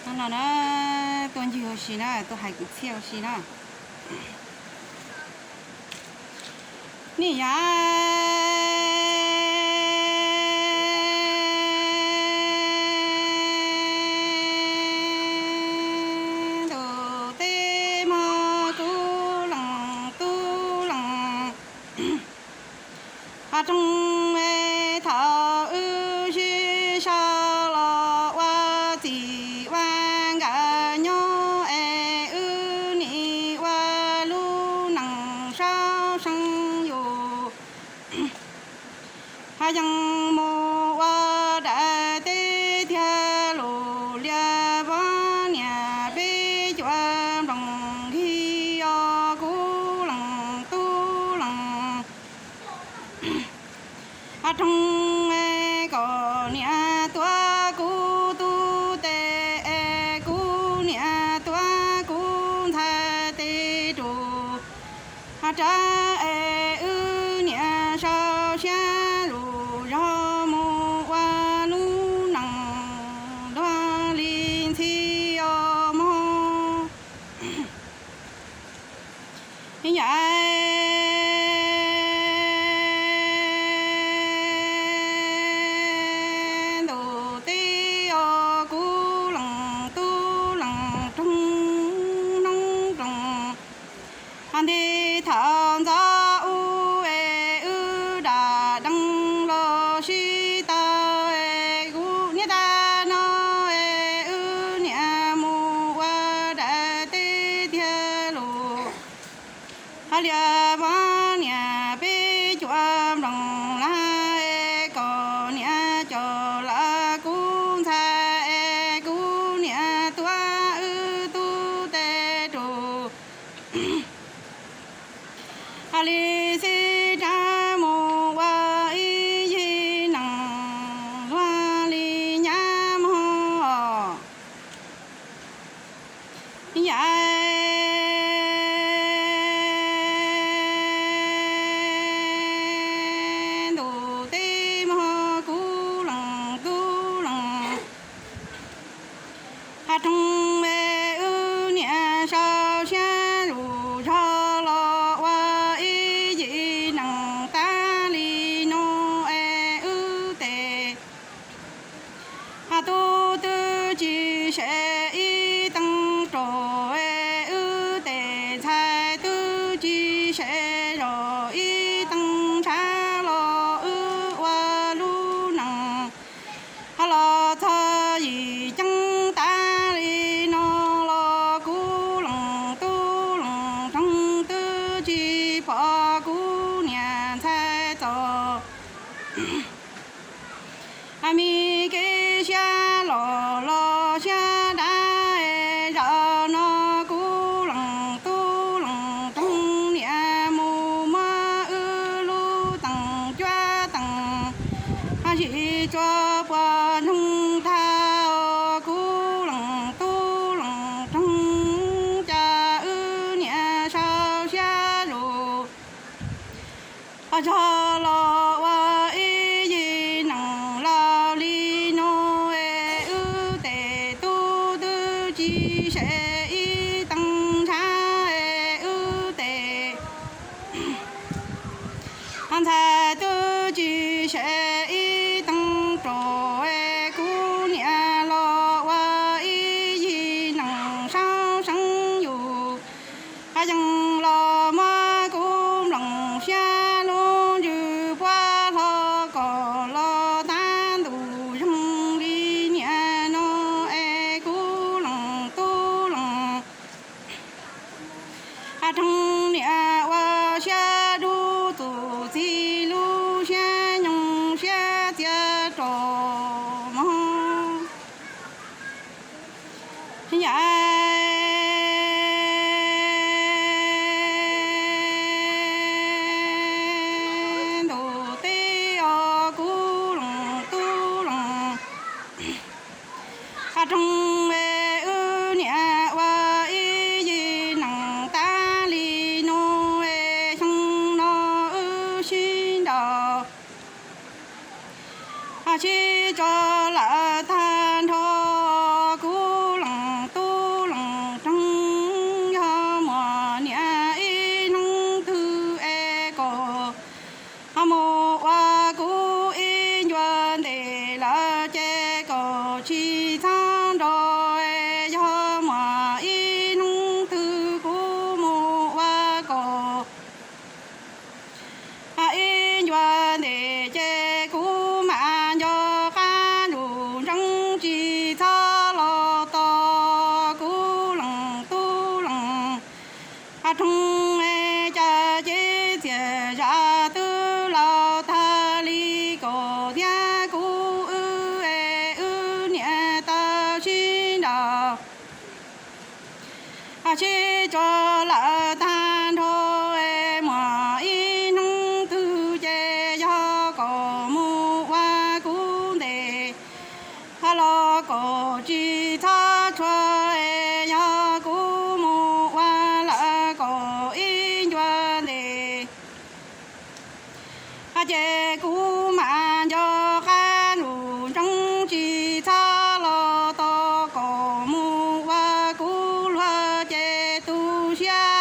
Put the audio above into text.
No na, tuaj ncig ua si na, tuaj hais kwv txhiaj ua si na. Niam yau ntuj teb mog, kub leej tub leej. Ho roog es thaum wb sib sau los ua txij ua nkawm nyob es wb nim ua lub neej sau seev yus. Ho yeej mus ua daim teb tiag lus lias poj niam peb cuam nploos nkig os kub leej tub leej. Ho roog es kom niam tuav kuv tug tes es kuv niam tuav kuv ntxhais tes rus. Ho rau es wb niam sau siab lus zog mus ua lub neej dua li ntxhi os mog. Yam ntuj teb os, kub leej tub leej, roog hnub roog. Ho nti thaum ntxov ub es wb dam deev los sib tau es kuv niam tag no es wb niam mus ua daim teb tiag lus. Ho lias poj niam peb cuam nploos lawm es kom niam coj lawm kuv ntxhais es kuv niam tuav wb tug tes rus. Ho li xib rab mus ua ib yig neej luag li nyab mog. Yam ntuj teb mog, kub leej tub leej. Ho roog es wb niam sau siab lus zog los ua ib yig neej tas li no es wb tes. Ho tub twb tsis sev ib teev rau es wb tes, ntxhais twb tsis sev zog ib teev ntshav los wb ua lub neej. Ho los txog yim ceeb tas li no los kub leej tub leej, roog twb tsis pom kuv niam ntxhais txoj. Ho me kev siab loj los siab dav es zaum no kub leej tub leej, roog niam mus muab wb lub teem cuab teem ho zim tsuas puas ntsoog tag os kub leej tub leej, roog cas wb niam sau siab lus ho zog los ua ib yig neej laus li no es wb tes, tub twb tsis sev ib teev ntshav es wb tes. Ho ntxhais twb tsis sev ib teev rau es kuv niam los ua ib yig neej sau seev yus. Ho yeej los muab kuv nploos siab lub ntsws puab hlo kom los tab ntus zoo li niaj no es kub leej tub leej. Ho roog niam ua siab dub tus txiv lub siab nyoog siab txias rau mog. Yam ntuj teb os, kub leej tub leej. Ho roog es wb niam ua ib yig neej tas li no es xyoo no wb sib nraus ho sib tso lawm tag nrho kub leej tsis txhob nrau, yog muaj ib hnub twg kuv mus ua kaum ib ncua ntes ces kuv mam nco qab ntsum ntseeb tsis txhob los tos kuv leej tub leej roob. Cas ces txias zam twb laus tag li kaum thiab kuv wb es wb niam tau sib nraus sib tso lawm tag nrho. Muaj ib hnub twg ces yog kaum mus ua kuv ntes los kaum tsis txhob tshua, yog kuv mus ua lawm kaum ib ncua ntes ces kuv mam nco qab ntsum ntseeb tsis txhob los tos kaum mus ua kuv luag ces tu siab